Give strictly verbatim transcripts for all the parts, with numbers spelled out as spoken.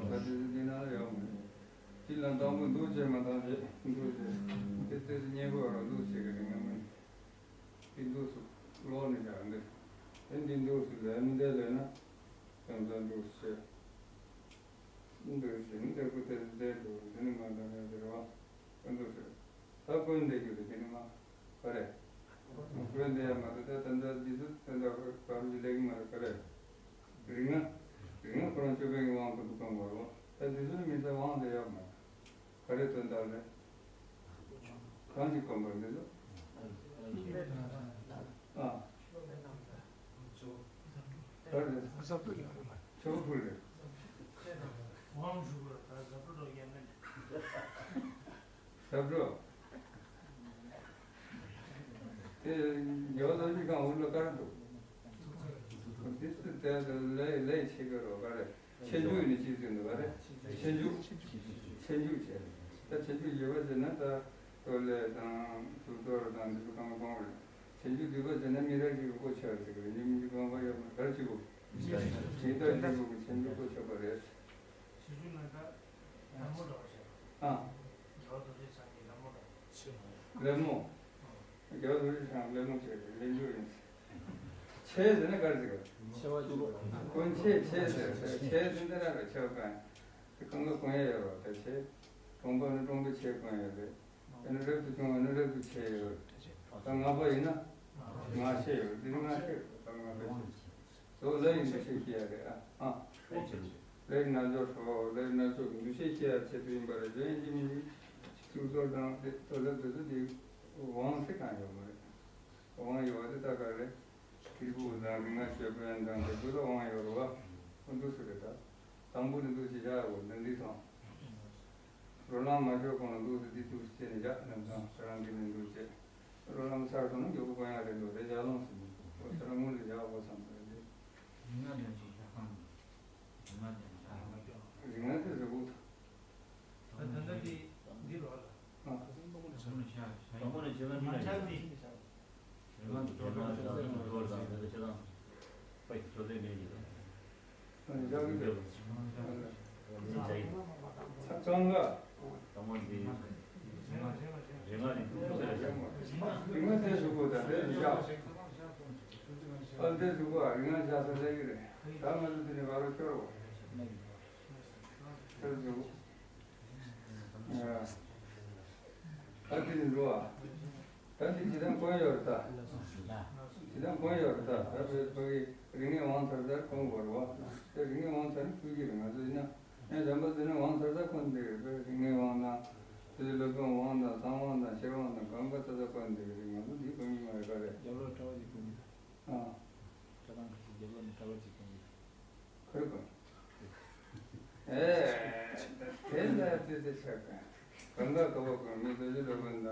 ད་དེ་དེ་ན་ཡོད་མ་རེད། ཅི་ལ་དང་པོ་འདུག་བྱས་མ་བཏང་བྱས་འདུག་བྱས། དེ་ལྟས་སུ་སྙན་པོ་རང་འདུག་བྱས་ཀྱི་རིང་ངམ། དེ་འདུག་སུ་ལོག་ནས་བཞག་འདི། དེ་འདི་འདུག་སུ་ལས་མི་འདས་ལས་ན། དེ་འདྲ་འདུག་བྱས། འདུག་བྱས་མི་འདས་ཀུ་དེ་འདས་འདུག་དེ་ནི་མ་འདང་ཡ་དེ་རེད་བ། འདུག་བྱས། ད་ཀུན་འདས་རྒྱུ་དེ་དེ་ནི་མ། ག་རེ། བོད་འདི་ཡང་མ་གཏོགས་ད་ད་འདྲ་འདི་ཚོ་ད་འདྲ་བར་གྱི་ལེགས་མ་རེད་ག་རེ། རིགས་ལྔ། རིགས་ལྔ་ཁོ་རང་ཅོད་པན་གྱི་དབང་དུ་འདུག་གམ་བར་བ། ད་འདི་ཚོ་ནི་མི་ཚེ་དབང་དུ་ཡོད་མ་རེད། ག་རེ་དོན་དག་རེད། གང་ཞིག་གོམས་པར་འདི་ཚོ། ཨ། ག་རེ་རེད། ཟབ་ཏུ་ཡོད་རེད། ཆོག་ཕུལ་རེད། དབང་ཞུ་དགོས་ད་ཟབ་ཏུ་རོགས་ཡན་མེད། ཞབས་བྲོ། དེ་རྒྱལ་བ་རྡོ་རྗེ་གང་འུར་ལ་དཀར་འདུག་དེ་སུ་དེ་ལས་ལས་ཆེ་གི་རོ་ག་རེ། ཆེ་འཇུག་ནི་ཅི་ཟེར་འདུག་ག་རེ། ཆེ་འཇུག་ཆེ་འཇུག་བྱས། ད་ཆེ་འཇུག་ཡོད་པ་ཟེར་ན་ད་ལྟོ་ལས་དང་གཙུག་ཏོར་དང་འདི་ཚོ་གང་གང་རེད། ཆེ་འཇུག་འདུས་པ་ཟེར་ན་མི་རབས་ཅིག་གི་གོ་ཆ་རེད་ཟེར་གི་རེད། མི་མི་གང་ག་ཡོད་མ་རེད། ག་རེ་བྱེད་དགོས། ཇི་ལྟར་བྱེད་དགོས་ཀྱི་ཆེ་འཇུག་གོ་ཆ་པ་རེད། ཆེ་འཇུག་ན་ད། ལྷ་མོ་འདྲ་བ་ཞིག་ཨ། རྒྱལ་བ་རྡོ་རྗེ་འཆང་གི་ལྷ་མོ་འདྲ་བ། ལྷ་མོ། རྒྱལ་བ་རྡོ་རྗེ་འཆང་ལྷ་མོ་བྱས་ཏེ་ལེན་རྒྱུ་ཡིན། ཆེ་ཟེར་ན་ག་རེ་ཟེར་ག་ཆེ་བ་ཅིག་ལོ། དཀོན་ཆེ་ཆེ་ཟེར་ཆེ་ཟེར་འདི་རང་རེད། ཆེ་བ་གང་ཡིན། དེ་གང་ག་གོན་ཡ་ཡོད་རོགས་དེ་ཆེ། གྲོང་པ་ནི་གྲོང་པ་ཆེ་གོན་ཡ་རེད། དེ་ནི་རབ་ཏུ་བྱུང་བ་ནི་རབ་ཏུ་ཆེ་ཡོད་རེད། ད་ང་པ་ཡིན་ན། ང་ཆེ་ཡོད་རེད། འདི་ནི་ང་ཆེ་ཡོད་རེད། ད་ང་པ་ཆེ། དོ་ལ་ཡི་འདུ་ཤེས་སྐྱེ་ཡ་རེད་ཨ། ཨ། ལ་ཡི་རྣལ་འབྱོར་ཧྲོ་ལ་ཡི་རྣལ་འབྱོར་གྱི་འདུ་ཤེས་སྐྱེ་ཡ་ཆེད་དུ་ཡིན་པ་རེད། གཞན་ཡིན་གྱི་མིན་གྱི། གཙུག་ཏོར་དང་དེ་དོ་ལ་དེ་ཚོ་དེ་དབང་ཚད་གང་ཡོད་མ་རེད། དབང་ཡོད་པ་དེ་ད་ག་རེད། སྐྱེས་བུ་དང་རིགས་ལྔ་ཅོད་པན་དང་དེ་ཚོ་ལ་དབང་ཡོད་རེད་བ། འདུག་སེ་རེད་ད། དང་པོ་ནི་འདུག་སེ་བཞག་དགོས་འདི་འདི་སོང་། རོ་ལངས་མ་ཤོར་གོང་ལ་འདུག་སེ་འདི་འདུག་སེ་བྱས་ནས་བཞག་ནམ་སང་ཁྱེད་རང་གིས་ནི་འདུག་བྱས། རོ་ལངས་ཚར་སོང་ན་མགྱོགས་པོ་གོན་ཡག་རེད་འདུག་དེ་ལྗགས་ལོང་ཟེར་ནས་འདུག་ཁྱེད་རང་དངུལ་ལ་བཞག་དགོས་བསམ་པ་རེད། རིགས་ལྔ་ལྡན་ཞིག་བཞག་སྟངས་འདུག་རིགས་ལྔ་ལྡན་ཞིག་རིགས་ལྔ་དེ་རེད་འདུག་ད་ད་ལྟ་དེ་འདི་རོ་ལ། ཨ། དང་པོ་ནས་བྱེད་ལ་མི་ལ་ཡིན། དང་པོ་ནས་བྱེད་ལ་མི་ལ་ཡིན། རིགས་ལྔ་དང་ཆོས་ལྔ་དང་ཆོས་ལྔ་དང་ཆོས་ལྔ་དང་ཆོས་ལྔ་དང་། ཨ་ནི་ཡག་གི་འདུག་ཚང་ག་རིགས་ལྔ་དེ་ཞུ་དགོས་ད་དེ་བཞག་ཨ་དེ་ཞུ་དགོས་རིགས་ལྔ་བཞག་ས་ལས་ཀྱི་རེད། ད་ང་ཚོ་དེ་ནས་བར་རོ་ཤོར་བ། དེ་ཞུ་དགོས། ཨ་དེ་ནས་འགྲོ་བ། ད་འདི་ཇི་ལྟར་གོན་ཡོད་རེད་ད། ཇི་ལྟར་གོན་ཡོད་རེད་ད། ད་བོད་ཕ་གི་རིགས་ལྔའི་དབང་ཚར་ཚར་གོན་དགོས་རེད་བ། དེ་རིགས་ལྔའི་དབང་ཚར་ནི་ཕུལ་གྱི་རེད། ང་ཚོ་ཡིན་ན་ཡང་གཞན་པ་ཚོ་ནི་དབང་ཚར་ཚར་གོན་བསྡད་ཀྱི་རེད། བོད་རིགས་ལྔའི་དབང་དང་། དེ་ཚོ་སློབ་དཔོན་དབང་དང་གསང་དབང་དང་ཤེར་དབང་དང་གང་ག་ཚར་ཚར་གོན་བསྡད་ཀྱི་རེད། ང་ཚོ་འདི་གོན་གྱི་མ་རེད་ག་རེད། རྒྱབ་ལོགས་གྲྭ་པ་ཅིག་གོན་གྱི་རེད། ཨ། གྲྭ་ཚང་གི་རྒྱབ་ལོགས་ནས་གྲྭ་པ་ཅིག་གོན་གྱི་རེད། ཁོར་དགོས། ཨེ། དེ་ལ་དེ་དེ་ཆགས་ག་གང་ག་ག་བ་གང་མི་དོ་ཅི་ལོ་གོན་དང་།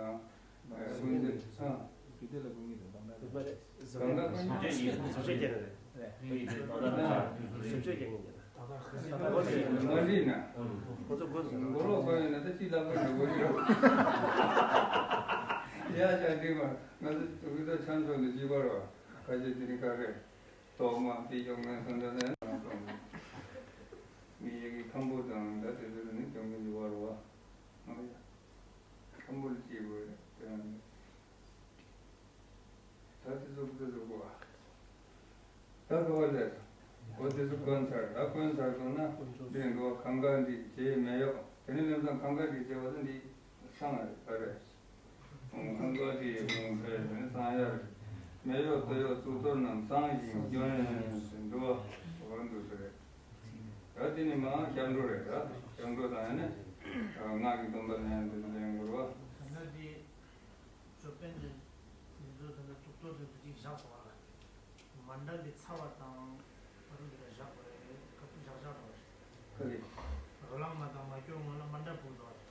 ཨེ་ཀུན་དེ་ཚང་། དེ་དེ་ལ་གོན་གྱི་འདུག་གང་ག་གང་ག་གང་ག་གང་ག་བཟོ་བཅོས་རྒྱག་གི་རེད། བཟོ་བཅོས་རྒྱག་གི་འདུག་མ་འགྲིག་ན། ཁོ་ཚོ་དགོས་སོང་། མགོ་ལོག་གོན་ཡོད་ན་ད་ཅི་ལབ་གི་འདུག་གོ་ཡོད། ཡ་ཡ་འགྲིག་མ་ང་ཚོ་དུ་གི་ད་ཆང་ཆོག་འདི་ཅི་བར་བ་ཁ་ཆེ་དེ་ནི་ག་རེད། ཐོག་མ་དེ་ཡོང་ངེས་སུ་འདྲ་ནས་ནང་དུ་མི་ཡི་གི་ཁམ་བུ་དང་འདྲ་དེ་ཚོ་ནི་ཀྱང་གི་འཇུ་བར་བ། ཨ་ཡ། ཁམ་བུ་ལ་སྐྱེས་བུ་དེ་རང་ནི། ད་དེ་ཚོ་དེ་ཚོ་གོ་བ། ད་གོ་བ་ལས། འོ་དེ་ཚོ་གོན་ཚར་ད་གོན་ཚར་སོང་ན་དེ་འགྲོ་གང་ག་འདི་བྱེད་མེད་ཡོག་དེ་ནི་ལམ་སང་གང་ག་འདི་བྱེད་བ་ད་འདི་སང་རེད་ད་རེད། ཁང་པ་དེའི་ཁོངས་ཕལ་ཆེར་གསང་ཡར། མེ་གཡོག་སྟོད་གཡོག་གཙུག་ཏོར་རྣམས་གསང་ཞིང་གྱོན་ཟེར་འདུག་བ། འོ་འདུག་ཟེར་རེད། ད་དེ་ནི་མ་སྐྱབས་འགྲོ་རེད་ད། སྐྱབས་འགྲོ་དང་ཡང་ན། སྔགས་ཀྱི་སྡོམ་པ་ལེན་དུ་ལེན་དགོས་རེད་བ། ད་ལྟ་དེ་ཅོད་པན་དེ་འདི་ཚོ་ད་ལྟ་གཙུག་ཏོར་དེ་ཚོ་གཅིག་བཞག་སོང་བ་ལ། མཎྜལ་འདི་ཚར་བ་དང་། ཨ་རུ་འདི་ལ་བཞག་པ་རེད། ཁ་ཐུག་བཞག་བཞག་འགྲོ་བ་རེད། ཁ་ལི། རོ་ལངས་མ་དང་མ་སྐྱོར་སྔོན་ལ་མཎྜལ་ཕུལ་འགྲོ་བ་རེད།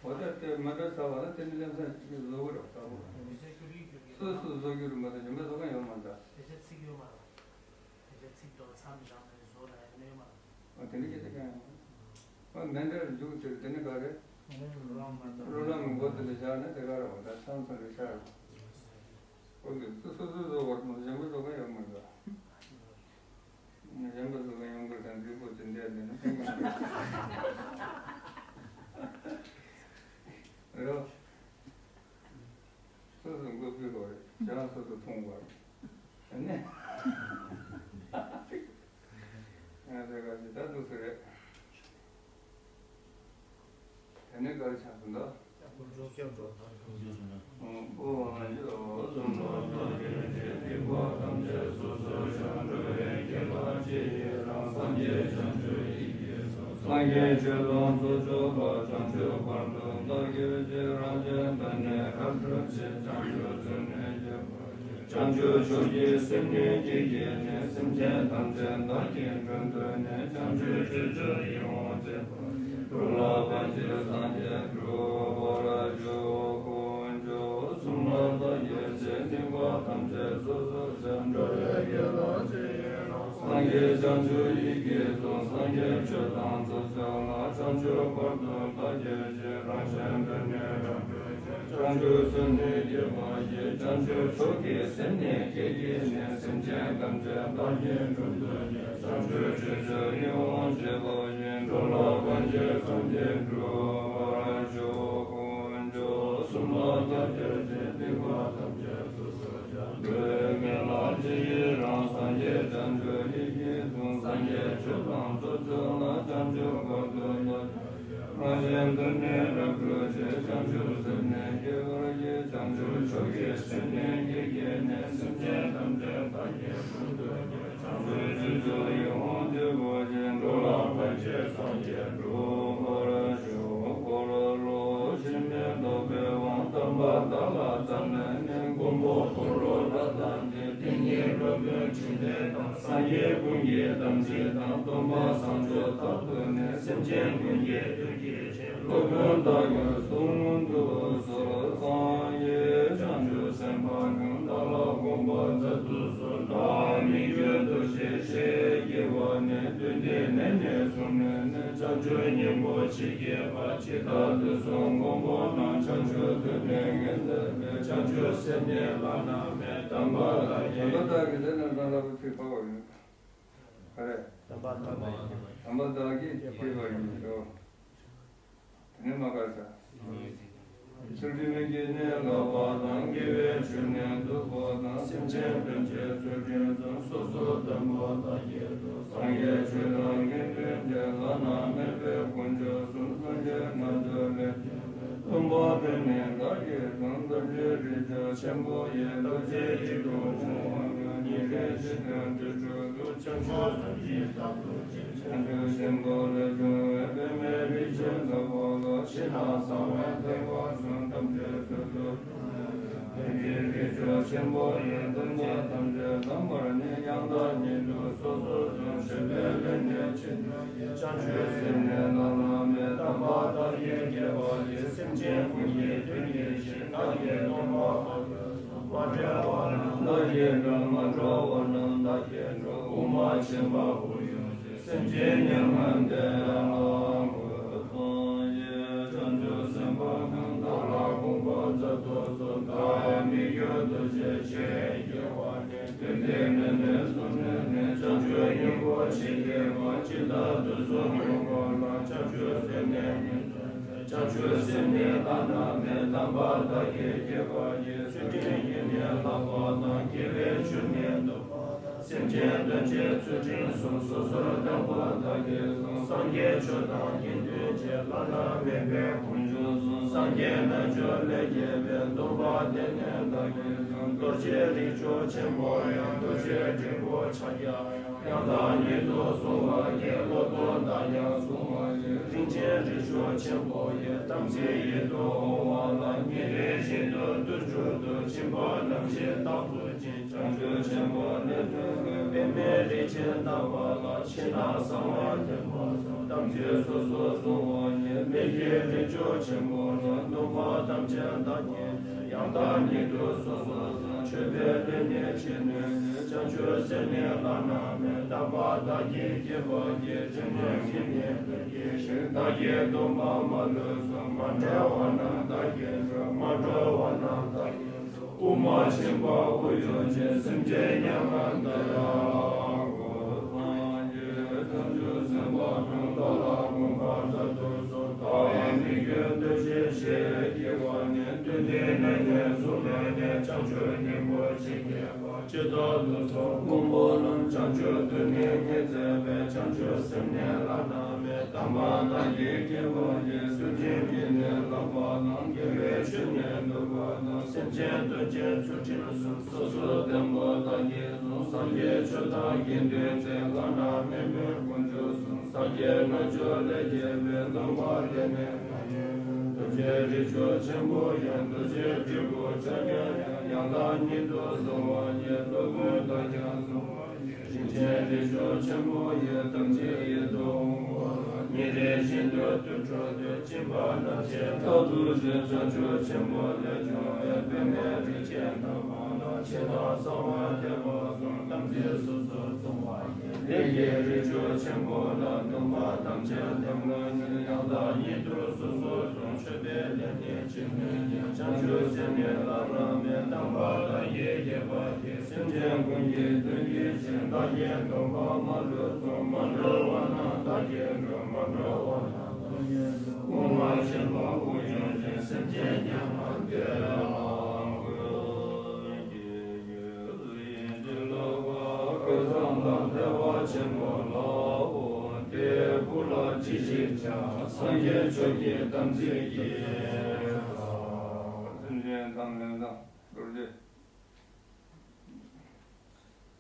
འོ་ད་དེ་མཎྜལ་ཚར་བ་ན་དེ་ནི་ལམ་སང་བཟོ་གི་རེད་ད་བོ། དེ་ཚེ་སྐྱོར་གི་སྐྱོར་གི། སོ་སོ་བཟོ་རྒྱུ་རེད་མ་གཏོགས་གཞན་པ་བཟོ་མཁན་ཡོད་མ་རེད་ད། དེ་ཚེ་ཚིག་ཡོད་མ་རེད། དེ་ཚེ་ཚིག་འགྲོ་མཚམས་བཞག་ནས་བཟོ་ལ་ཡང་གནས་ཡོད་མ་རེད། འོ་དེ་འདྲ་སྐད་ཆ་གང་ཡང་མ་རེད། འོ་མཎྜལ་མཇུག་དེར་དེ་ནི་ག་རེད། རོ་ལངས་མ་དང་། རོ་ལངས་མགོ་དེ་ལ་བཞག་ནས་དེ་ག་རེད་བ་ད་མཚམས་མཚམས་རེ་ཆགས་རེད་བ། འོ་དེ་སོ་སོ་སོ་བཟོ་བར་མ་གཞན་པ་བཟོ་མཁན་ཡོད་མ་རེད་ད། གཞན་པ་ཚོ་ལ་ཡོང་དགོས་དང་འདི་པོ་ཅི་འདས་འདི་ནི་ཕན་གྱི་མ་རེད། ནི་ག་རེ་ཆགས་སོང་ད། ཨོ། ཨོ། ཨོ། ཨོ། ཨོ། ཨོ། ཨོ། ཨོ། སངས་རྒྱས་བྱང་ཆུབ་ཡི་གེ་གསུམ། སངས་རྒྱས་ཆོས་དང་ཚོགས་མཆོག་ལ། བྱང་ཆུབ་བར་དུ་བདག་སྐྱེད་ཅིང་། རང་གཞན་དོན་ནི་རབ་བསྒྲུབ་ཕྱིར། བྱང་ཆུབ་སེམས་ནི་བསྐྱེད་པར་བགྱི། བྱང་ཆུབ་མཆོག་གི་སེམས་ནི་བསྐྱེད་བགྱིས་ནས། སེམས་ཅན་ཐམས་ཅད་བདག་གིས་སྒྲོལ་འདོད་ནས། བྱང་ཆུབ་སྤྱོད་མཆོག་ཡིད་འོང་སྤྱད་པ་ཡིས། འགྲོ་ལ་ཕན་ཕྱིར་སངས་རྒྱས་འགྲུབ་པར་ཤོག། དཀོན་མཆོག་གསུམ་ལ་བདག་སྐྱེད་ཅིང་། སྡིག་པ་ཐམས་ཅད་སོ་སོར་བཤགས། འགྲོ་བའི་དགེ་ལ་རྗེས་ཡི་རང་། སངས་རྒྱས་བྱང་ཆུབ་ཡི་གེ་གསུམ། སངས་རྒྱས་ཆོས་དང་ཚོགས་མཆོག་ལ། བྱང་ཆུབ་བར་དུ་བདག་སྐྱེད་ཅིང་། རང་གཞན་དོན་ནི་རབ་བསྒྲུབ་ཕྱིར། བྱང་ཆུབ་སེམས་ནི་བསྐྱེད་པར་བགྱི། བྱང་ཆུབ་མཆོག་གི་སེམས་ནི་བསྐྱེད་བགྱིས་ནས། སེམས་ཅན་ཐམས་ཅད་བདག་གིས་སྒྲོལ་འདོད་ནས། བྱང་ཆུབ་སྤྱོད་མཆོག་ཡིད་འོང་སྤྱད་པ་ཡིས། འགྲོ་ལ་ཕན་ཕྱིར་སངས་རྒྱས་འགྲུབ་པར་ཤོག། དཀོན་མཆོག་གསུམ་ལ་བདག་སྐྱེད་ཅིང་། སྡིག་པ་ཐམས་ཅད་སོ་སོར་བཤགས། འགྲོ་བའི་དགེ་ལ་རྗེས་ཡི་རང་། སངས་རྒྱས་བྱང་ཆུབ་ཡི་གེ་གསུམ། སངས་རྒྱས་ཆོས་དང་ཚོགས་མཆོག་ལ། བྱང་ཆུབ་བར་དུ་བདག་སྐྱེད་ཅིང་། རང་གཞན་དོན་ནི་རབ་བསྒྲུབ་ཕྱིར། བྱང་ཆུབ་སེམས་ནི་བསྐྱེད་པར་བགྱི། བྱང་ཆུབ་མཆོག་གི་སེམས་ནི་བསྐྱེད་བགྱིས་ནས། སེམས་ཅན་ཐམས་ཅད་བདག་གིས་སྒྲོལ་འདོད་ནས། བྱང་ཆུབ་སྤྱོད་མཆོག་ཡིད་འོང་སྤྱད་པ་ཡིས། འགྲོ་ལ་ཕན་ཕྱིར་སངས་རྒྱས་འགྲུབ་པར་ཤོག། འཁོར་ལོ་ཕྱིར་མི་ལྡོག་པའི་དབང་། དམ་པ་བདག་ལ་ཙམ་ལས་ནི། མགོན་པོ་འཁོར་ལོ་ལ་བདག་འཛིན། དེ་ཉིད་སློབ་དཔོན་འཕྲིན་ལས་དང་། སངས་རྒྱས་ཀུན་གྱི་དམ་ཚིག་དང་། སྟོན་པ་བཟང་སྤྱོད་རྟག་ཏུ་ནི། སེམས་ཅན་ཀུན་གྱི་དོན་བགྱིད་ཅིང་། སློབ་དཔོན་བདག་གིས་གསུང་དུ་གསོལ། སངས་རྒྱས་བྱང་ཆུབ་སེམས་དཔའ་ཁྱོད། བདག་ལ་དགོངས་པ་མཛད་དུ་གསོལ། བདག་མི་བསྐྱོད་རྡོ་རྗེའི་ཞལ་གྱིས་བརྐྱངས་ནས། བདུད་འདུལ་ནད་ནི་གསུམ་ལས་ནི། བྱང་ཆུབ་སྙིང་པོར་མཆིས་བསྐྱེད་པ། ཇི་ལྟར་དུས་གསུམ་མགོན་པོ་རྣམས། བྱང་ཆུབ་ཐོབ་ནས་ངེས་བསྟན་པའི། བྱང་ཆུབ་སེམས་ནི་བླ་ན་མེད། དམ་པ་བདག་གིས། དམ་པ་བདག་གིས་ལས་རྣམས་དང་ལྷག་པའི་ཚིག་ཕར་བ་ཡིན། ག་རེ། དམ་པ་བདག་གིས། དམ་པ་བདག་གིས་བསྐྱེད་པ་ཡིན་ཏོ། དེ་ནས་མ་ག་ས། ཚུལ་ཁྲིམས་ཀྱིས་ནི་བསླབ་པ་དང་། དགེ་བའི་ཆོས་ནི་བསྡུ་བ་དང་། སེམས་ཅན་དོན་བྱེད་ཚུལ་ཁྲིམས་གསུམ། སོ་སོར་བསྟན་པ་བདག་གིས་སྒྲུབ། སངས་རྒྱས་ཆོས་དང་དགེ་འདུན་བཅས། བླ་ན་མེད་པའི་དཀོན་མཆོག་གསུམ། སངས་རྒྱས་རྣལ་འབྱོར་ལས་སྟོན་པ་དེ་ནི་བདག་གིས་སྟོན། རྡོ་རྗེ་རིགས་མཆོག་ཆེན་པོ་ཡི། དམ་ཚིག་ཡིད་དུ་འོང་བ་རྣམས། ཉིན་རེ་བཞིན་དུ་དུས་དྲུག་ཏུ། བྱང་ཆུབ་སེམས་ཀྱིས་རྟག་ཏུ་བྱིན། བྱང་ཆུབ་ཆེན་པོ་ལས་བྱུང་བའི། པདྨའི་རིགས་ཀྱི་བདག་པོ་ལ། ཕྱི་ནང་གསང་བའི་བསྟན་པ་གསུམ། དམ་ཆོས་ཚུལ་དུ་བསྟན། དེ་ཉིད་རིགས་མཆོག་ཆེན་པོ་ཡི། སྟོན་པ་ཐམས་ཅད་དམ་པར་ནི། ཡང་དག་ཉིད་དུ་སོ་སོར་བཟུང་། མཆོད་པའི་ལས་ནི་ཅི་འདོད་བགྱི། བྱང་ཆུབ་སེམས་ནི་བླ་ན་མེད། དམ་པ་བདག་གིས་བསྐྱེད་པ་ཡིས། སེམས་ཅན་ཀུན་གྱི་དོན་བགྱིད་ཅིང་། བདག་གི་སྟོན་པ་མ་ལུས་སུ། མ་གྲོལ་བ་རྣམས་བདག་གིས་བསྒྲལ། མ་གྲོལ་བ་རྣམས་བདག་གིས་སྒྲོལ། དབུ་མ་ཆེན་པོ་དབུགས་དབྱུང་ཞིང་། སེམས་ཅན་མྱ་ངན་འདས་ལ་འགོད། སངས་རྒྱས་བྱང་ཆུབ་སེམས་དཔའ་ཁྱོད། བདག་ལ་དགོངས་པ་མཛད་དུ་གསོལ། བདག་མི་བསྐྱོད་རྡོ་རྗེའི་ཞལ་གྱིས་བརྐྱངས་ནས། བདུད་འདུལ་ནད་ནི་གསུམ་ལས་ནི། བྱང་ཆུབ་སྙིང་པོར་མཆིས་བསྐྱེད་པ། ཇི་ལྟར་དུས་གསུམ་མགོན་པོ་རྣམས། བྱང་ཆུབ་སེམས་ནི་ཉིད་དུ་བྱིན། བྱང་ཆུབ་སེམས་ནི་བླ་ན་མེད། དམ་པ་བདག་གིས་བསྐྱེད་པ་ཡིས། ཚུལ་ཁྲིམས་ཀྱིས་ནི་བསླབ་པ་དང་། དགེ་བའི་ཆོས་ནི་བསྡུ་བ་དང་། སེམས་ཅན་དོན་བྱེད་ཚུལ་ཁྲིམས་གསུམ། སོ་སོར་བསྟན་པ་བདག་གིས་བཟུང་། སངས་རྒྱས་ཆོས་དང་དགེ་འདུན་བཅས། བླ་ན་མེད་པའི་དཀོན་མཆོག་གསུམ། སངས་རྒྱས་རྣལ་འབྱོར་ལས་སྐྱེས་པའི། སྟོན་པ་དེ་ནི་བདག་གིས་བཟུང་། རྡོ་རྗེ་རིགས་མཆོག་ཆེན་པོ་ཡང་། རྡོ་རྗེ་དྲིལ་བུ་ཕྱག་རྒྱ་ཡང་། ཡང་དག་ཉིད་དུ་བཟུང་བར་བགྱི། བློ་ལྡོག་དག་ཀྱང་བཟུང་བ་ཡིན། རིན་ཆེན་རིགས་མཆོག་ཆེན་པོ་ཡི། དམ་ཚིག་ཡིད་དུ་འོང་བ་ལ། ཉིན་རེ་བཞིན་དུ་དུས་དྲུག་ཏུ། སྦྱིན་པ་རྣམ་བཞི་རྟག་ཏུ་བྱིན། བྱང་ཆུབ་ཆེན་པོ་ལས་བྱུང་བའི། པདྨའི་རིགས་ཀྱི་བདག་པོ་ལ། ཕྱི་ནང་གསང་བའི་བསྟན་པ་གསུམ། དམ་ཚིག་སོ་སོར་བཟུང་བ་ཡིས། མི་བསྐྱོད་རིགས་མཆོག་ཆེན་པོ་ལ། སྟོན་པ་ཐམས་ཅད་བདག་གིས། ཡང་དག་ཉིད་དུ་སོ་སོར་བཟུང་། མཆོད་པའི་ལས་ནི་ཅི་ནུས་བགྱི། བྱང་ཆུབ་སེམས་ནི་བླ་ན་མེད། དམ་པ་བདག་གིས་བསྐྱེད་པ་ཡིས། ཚུལ་ཁྲིམས་ཀྱིས་ནི་དོན་བགྱིད་ཅིང་། བདག་གི་སྟོན་པ་མ་ལུས་སུ། མ་གྲོལ་བ་རྣམས་བདག་གིས་སྒྲོལ། མ་གྲོལ་བ་རྣམས་བདག་གིས་དབུ་མ་ཆེན་པོ་དབུགས་དབྱུང་ཞིང་། སེམས་ཅན་མྱ་ངན་འདས་ལ་འགོད། སངས་རྒྱས་བྱང་ཆུབ་སེམས་དཔའ་ཁྱོད། བདག་ལ་དགོངས་པ་མཛད་དུ་གསོལ། བདག་མི་བསྐྱོད་རྡོ་རྗེའི་ཞལ་གྱིས་བརྐྱངས་ནས། བདུད་འདུལ་ནད་ནི་གསུམ་ལས་ནི། བྱང་ཆུབ་སྙིང་པོར་མཆིས་བསྐྱེད་པ། ཇི་ལྟར་དུ་གསུངས། དབང་པོ་རྣམས་བྱང་ཆུབ་ཏུ་ནི་ཉིད་མཛད་པའི། བྱང་ཆུབ་སེམས་ནི་བླ་ན་མེད། དམ་པ་དག་གིས་བསྐྱེད་པ་ཡིས། སེམས་ཅན་ཉིད་ནི་བསླབ་པ་དང་། དགེ་བའི་ཆོས་ནི་བསྟན་པ་དང་། སེམས་ཅན་དོན་བྱེད་ཚུལ་ཁྲིམས་གསུམ། སོ་སོར་བསྟན་པ་དག་གིས་བཟུང་། སངས་རྒྱས་ཆོས་དང་དགེ་འདུན་ཏེ། བླ་ན་མེད་པའི་དཀོན་མཆོག་གསུམ། སངས་རྒྱས་ལྷ་མཆོག་ལས་སྐྱེས་པའི། སྟོན་པ་དེ་ནི་ང་ཡིན། རྡོ་རྗེ་རིགས་མཆོག་ཆེན་པོ་ཡང་། རྡོ་རྗེ་སྤྲུལ་སྐུ་ཕྱག་རྒྱ་ཡང་། ཡང་དག་ཉིད་དུ་བཟུང་བ་ཉིད། སློབ་དཔོན་དག་ཀྱང་བཟུང་བ་ཉིད། རིན་ཆེན་རིགས་མཆོག་ཆེན་པོ་ཡི། དམ་ཚིག་ཡིད་དུ་འོང་བ། ཉིན་རེ་བཞིན་དུ་དུར་ཁྲོད་དུ། སྦྱིན་པ་རྣམ་མཁྱེན་རྟག་ཏུ་བཞེས། བྱང་ཆུབ་ཆེན་པོ་ལས་བྱུང་བའི། པདྨའི་རིགས་ཅན་རྣམས་ལ། ཕྱག་དང་གསོལ་བ་འདེབས་པ་བཟུམ། དམ་ཚིག་སོ་སོར་བཟུང་བ་ཡི། ལས་ཀྱི་རིགས་མཆོག་ཆེན་པོ་ལ། སྟོན་པ་དམ་ཅན་དེ་ང་ཡིན། ཡང་དག་ཉིད་དུ་སོ་སོར་བཟུང་། མཆོད་པའི་ལས་ནི་ཇི་སྙེད་ཡོད། བྱང་ཆུབ་སེམས་ནི་བླ་ན་མེད། དམ་པ་དག་གིས་བསྐྱེད་པ་ཡི། སེམས་ཅན་ཀུན་གྱི་དོན་གྱི་ཕྱིར། བདག་གིས་སྟོན་པ་མ་ལུས་བཟུང་། མ་འགྲོ་བ་རྣམས་བདག་གིས་བསྒྲོད། མ་འགྲོ་བ་རྣམས་བདག་གིས་བསྒྲོད། དབུ་མ་ཆེན་པོ་དབུགས་དབྱུང་ཞིང་། སེམས་ཅན་ཉོན་མོངས་པའི་ལས་ཀུན་གྱི་རྒྱུ། གཟུགས་ཅན་གྱི་ལག་པ་སྐལ་བཟང་དང་། བདེ་བ་ཆེན་པོ་ལ་འོ་དེ་བུ་ལ་ཅི་ཞིག་བྱ། སངས་རྒྱས་མཆོག་གི་དམ་ཚིག་གིས། སེམས་ཅན་ཐམས་ཅད་དང་རྡོ་རྗེ།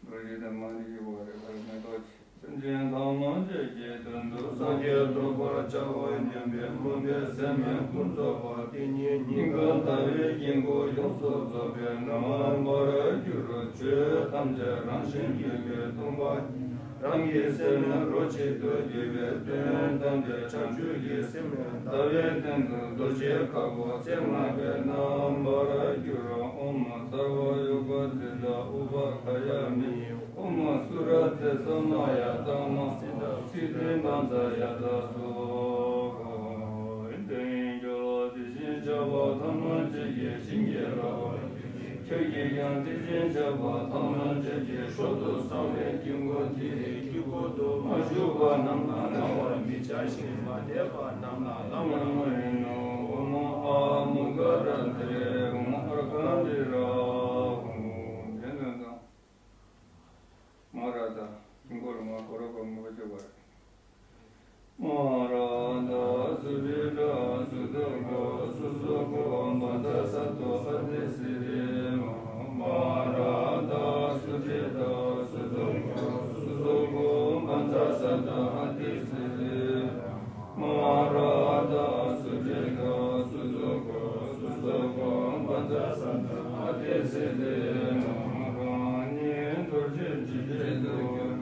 རྡོ་རྗེ་དེ་མ་ནི་ཡོད་པ་རེད། མེ་ཏོག་ཆེ། སེམས་ཅན་ཐམས་ཅད་ཀྱི་དོན་དུ། སངས་རྒྱས་ཐོབ་པར་བྱ་བ་ཉམས་པའི། མུན་པའི་སེམས་ནི་ཀུན་རྫོགས་པ། དེ་ཉིད་སྙིང་ག་ཟླ་བའི་དཀྱིལ་འཁོར་ཡོངས་སུ་རྫོགས་པའི། ནམ་མཁའ་འབར་བར་འགྱུར་རོ། ཆོས་ཐམས་ཅད་རང་བཞིན་གྱིས་ཀྱང་སྟོང་པ་ཉིད། རང་གི་སེམས་ནི་རོ་གཅིག་ཏུ་གྱུར་པའི། དོན་དམ་པའི་བྱང་ཆུབ་ཀྱི་སེམས་ནི། ཟླ་བའི་སྟེང་དུ་རྡོ་རྗེའི་ཁ་སྒོ་རྩེ་ལྔ་པའི། ནམ་མཁའ་འབར་བར་འགྱུར་རོ། ཨོཾ་སརྦ་ཡོ་ག་ཛི་ཏ་ཨུ་པ་ག་ཡ་མི། ཨོཾ་སུ་ར་ཛེ་ས་མ་ཡ་ཏ་མ་སི་ཏ་སི་ཏི་མ་ཛ་ཡ་ཏ་སྭཱ་ཧཱ། དེ་ཡི་རྒྱུད་ལ་དེ་བཞིན་གཤེགས་པ་ཐམས་ཅད་ཀྱིས་བྱིན་གྱིས་བརླབས་པ། ཁྱོད་ཀྱིས་ཀྱང་དེ་བཞིན་གཤེགས་པ་ཐམས་ཅད་ཀྱི་མཆོག་ཏུ་གསང་བའི་དཀྱིལ་འཁོར་དེའི་དཀྱིལ་འཁོར་དུ་མ་ཞུགས་པ་རྣམས་ལ་བསླང་བར་མི་བྱ་ཞིང་། མ་དད་པ་རྣམས་ལ་བསླང་བར་མི་ནུས། ཨོཾ་ཨ་མུ་ཀ་ར་ཏེ་ཨོཾ་ཨར་ཀ་ཏི་ར་ཧཱུྃ། དེ་ནས་དང་། མ་ར་ད། དཀྱིལ་འཁོར་ལ་མ་ཁོ་ར་ཁོ་མ་བཅུག་པ་རེད། མ་ར་ད་སུ་ཏི་ད་སུ་ཏོ་ཀོ་སུ་སུ་ཀོ་བཛྲ་སཏྭ་ཨ་ཏི་སི་ཏི་མ། མ་ར་ད་སུ་ཏི་ད་སུ་ཏོ་ཀོ་སུ་སུ་ཀོ་བཛྲ་སཏྭ་ཨ་ཏི་སི་ཏི་མ། མ་ར་ད་སུ་ཏི་ད་སུ་སུ་ཀོ་སུ་སུ་ཀོ་བཛྲ་སཏྭ་ཨ་ཏི་སི་ཏི་མ། རང་ཉིད་རྡོ་རྗེ་འཇིགས་བྱེད་དུ་འགྱུར།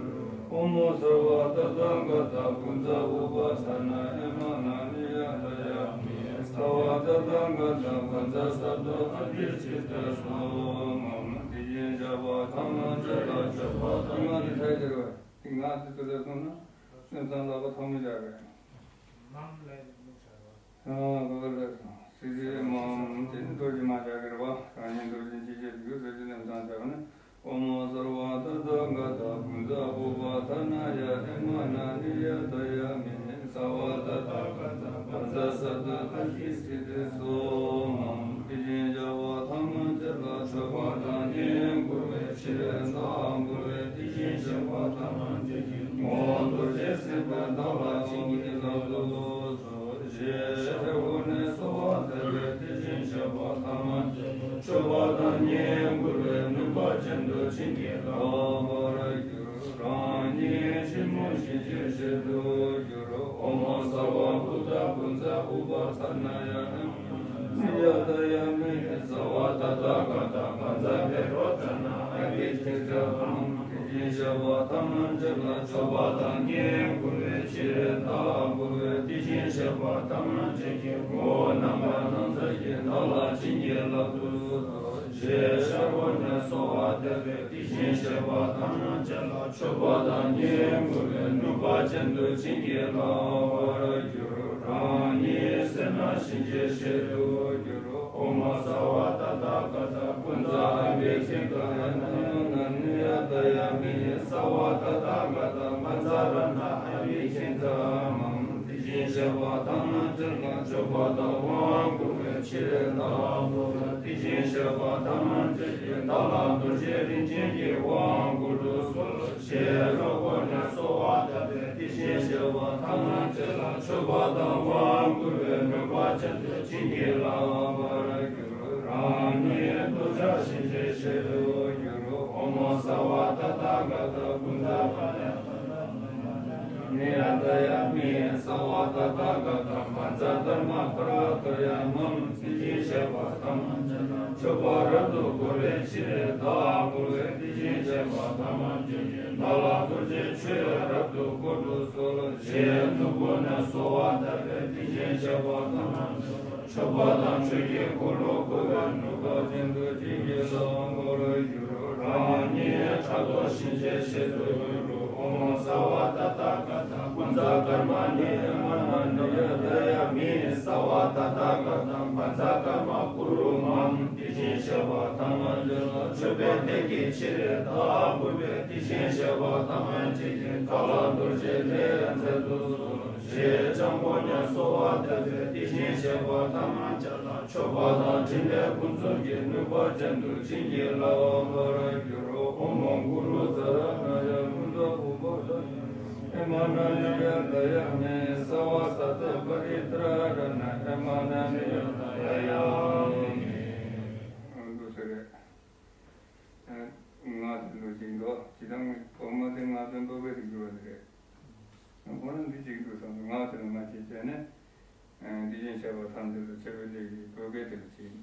ཨོཾ་སརྦ་ཏ་ཐཱ་ག་ཏ་བཛྲ་ཨུ་པ་དྷ་ན་ཨེ་མ་ན་ནི་ཡ་ཏ་ཡ་མི། སརྦ་ཏ་ཐཱ་ག་ཏ་བཛྲ་སཏྭ་ཨ་ཏི་སི་ཏ་སྭཱ་ཧཱ། དེ་བཞིན་གཤེགས་པ་ཐམས་ཅད་ལ་མཆོད་པ་དང་། ང་དེ་ཚ་དེ་རུ་དེ་ང་དེ་ཚོ་ལ་སོང་ན་སེམས་ཙམ་ལག་པ་ཐང་མོ་བཞག་རེད། ནམ་ལས་ནི་མི་བྱ་བ། ཨ་ག་ག་ལ་སོང་སི་རི་མམ་དེ་ནི་རྡོ་རྗེ་མ་བཞག་གི་རེད་བ། རང་ཉིད་རྡོ་རྗེ་འཇིགས་བྱེད་དུ་འགྱུར། རྡོ་རྗེ་ནི་མཚམས་བཞག་ནི། ཨོཾ་སརྦ་ཏ་ཐཱ་ག་ཏ་བཛྲ་ཨུ་པ་དྷ་ན་ཡ་ཨེ་མ་ན་ནི་ཡ་ཏ་ཡ་མི། སརྦ་ཏ་ཐཱ་ག་ཏ་བཛྲ་སཏྭ་ཨ་ཏི་སི་ཏི་སྭཱ་ཧཱ། དེ་བཞིན་གཤེགས་པ་ཐམས་ཅད་ལ་མཆོད་པ་དང་བསྙེན་བཀུར་བའི་ཕྱིར་བདག་འབུལ་བའི། དེ་བཞིན་གཤེགས་པ་ཐམས་ཅད་ཀྱི་ངོ་བོ་རྡོ་རྗེ་སེམས་དཔའ་བདག་ལ་བྱིན་གྱིས་བརླབ་ཏུ་གསོལ། ཞེས་ཕྱག་སྒོ་ནས་གསོལ་བ་འདེབས་པས། དེ་བཞིན་གཤེགས་པ་ཐམས་ཅད་མཆོད་པ་དང་བསྙེན་བཀུར་བའི་ནུས་པ་ཅན་དུ་བྱིན་གྱིས་བརླབ་པར་འགྱུར། རང་ཉིད་ཕྱི་མོ་གཤིན་རྗེའི་ཞལ་དུ་འགྱུར། ཨོཾ་སརྦ་བུདྡྷ་བཛྲ་ཨུ་པ་དྷ་ན་ཡ་ཨེ་མ་ན་ནི་ཡ་ཏ་ཡ་མི། སརྦ་ཏ་ཐཱ་ག་ཏ་བཛྲ་བཻ་རོ་ཙ་ན་ཨ་བྷི་ཥི་ཏ་མ། དེ་བཞིན་གཤེགས་པ་ཐམས་ཅད་ལ་མཆོད་པ་དང་བསྙེན་བཀུར་བའི་ཕྱིར་བདག་འབུལ་བའི། དེ་བཞིན་གཤེགས་པ་ཐམས་ཅད་ཀྱི་ངོ་བོ་རྣམ་པར་སྣང་མཛད་ཀྱིས་བདག་ལ་བྱིན་གྱིས་བརླབ་ཏུ་གསོལ། ཞེས་ཕྱག་སྒོ་ནས་གསོལ་བ་འདེབས་པས། དེ་བཞིན་གཤེགས་པ་ཐམས་ཅད་ལ་མཆོད་པ་དང་བསྙེན་བཀུར་བའི་ནུས་པ་ཅན་དུ་བྱིན་གྱིས་བརླབ་པར་འགྱུར། རང་ཉིད་སེར་སྣ་གཤིན་རྗེའི་ཞལ་དུ་འགྱུར། ཨོཾ་སརྦ་ཏ་ཐཱ་ག་ཏ་བཛྲ་ཨ་བྷི་ཥི་ཏ་ཨེ་མ་ན་ནི་ཡ་ཏ་ཡ་མི། སརྦ་ཏ་ཐཱ་ག་ཏ་བཛྲ་རཏྣ་ཨ་བྷི་ཥི་ཏ་མ། དེ་བཞིན་ བཤད་པ་ཐམས་ཅད་ལ་མཆོད་པ་དང་དབང་བསྐུར་བའི་ཕྱིར་བདག་འབོད་པས། དེ་བཞིན་གཤེགས་པ་ཐམས་ཅད་ཀྱིས་བདག་ལ་རྡོ་རྗེ་རིན་ཆེན་གྱི་དབང་བསྐུར་དུ་གསོལ་ཞེས་རོལ་པ་ནས་གསོལ་བ་བཏབ་པས། དེ་བཞིན་གཤེགས་པ་ཐམས་ཅད་ལ་མཆོད་པ་དང་དབང་བསྐུར་བའི་ནུས་པ་ཅན་དུ་བྱིན་གྱིས་བརླབ་པར་གྱུར། རང་ཉིད་ཐུགས་ཅག་གཤིན་རྗེའི་གཤེད་དུ་གྱུར། ཨོཾ་སརྦ་ཏ་ཐཱ་ག་ཏ་ཀུན་ཛ་ཀཱ་ཏ་ནི་ཡ་ཏ་ཡ་མི། སརྦ་ཏ་ཐཱ་ག་ཏ་བཛྲ་དྷརྨ་ཀཱ་ར་ཏ་ཡ་མ། དེ་བཞིན་གཤེགས་པ་ཐམས་ཅད་ལ་མཆོད་པ་རབ་ཏུ་བསྐུལ་བའི་ཕྱིར་བདག་འབོད་པས། དེ་བཞིན་གཤེགས་པ་ཐམས་ཅད་ཀྱིས་བདག་ལ་རྡོ་རྗེའི་ཆོས་རབ་ཏུ་བསྐུལ་དུ་གསོལ་ཞེས་ཐུགས་ཀུན་ནས་གསོལ་བ་བཏབ་པས། དེ་བཞིན་གཤེགས་པ་ཐམས་ཅད་ལ་མཆོད་པ་དང་ཆོས་ཀྱི་འཁོར་ལོ་བསྐོར་བའི་ནུས་པ་ཅན་དུ་བྱིན་གྱིས་བརླབ་པར་གྱུར། རང་ཉིད་ཕྲག་དོག་གཤིན་རྗེའི་གཤེད་དུ་གྱུར། ཨོཾ་སརྦ་ཏ་ཐཱ་ག་ཏ་ཀུན་ཛ་ཀརྨ་ནི་ཡ་མ་ན་ནི་ཡ་ཏ་ཡ་མི། སརྦ་ཏ་ཐཱ་ག་ཏ་བཛྲ་ཀརྨ་ཀུ་རུ་མ། དེ་བཞིན་གཤེགས་པ་ཐམས་ཅད་ལ་མཆོད་པའི་ལྷ་གི་ཕྱིར་བདག་འབོད་པས། དེ་བཞིན་གཤེགས་པ་ཐམས་ཅད་ཀྱིས་བདག་ལ་རྡོ་རྗེ་ལྷའི་མཚན་དུ་གསོལ་ཞེས་ཅང་པོ་ཉིད་གསོལ་བ་བཏབ་པས། དེ་བཞིན་གཤེགས་པ་ཐམས་ཅད་ལ་མཆོད་པ་དང་ཕྲིན་ལས་ཀུན་རྫོབ་ཀྱི་ནུས་པ་ཅན་དུ་བྱིན་གྱིས་བརླབ་པར་གྱུར། ཨོཾ་གུ་རུ་ཙཱ་ར་ཎཱ་ཡ་ཀུན་ཛ་ཨུ་པ་ས་ཡ་ཨེ་མ་ན་ནི་ཡ་ཏ་ཡ་མི། སརྦ་ས་ཏ་པ་རི་ཏྲ་ཎ་ཨེ་མ་ན་ནི་ཡ་ཏ་ཡ་མི། འདུག་ཟེར་རེད། ང་དེ་ལོ་ཅིག་འདུག་ཇི་ལྟར་བོད་མ་དེ་ང་ཚོའི་བོད་སྐད་དུ་བསྒྱུར་བ་དེ་རེད། ཁོ་ན་འདི་ཅིག་འདུག་བསམ་སོང་། ང་དེ་ལ་མ་བྱེད་བྱས་ནས། དེ་བཞིན་གཤེགས་པ་ཐམས་ཅད་ལ་མཆོད་པའི་ལས་ཀྱི་བོད་སྐད་དེ་ལ་བྱེད།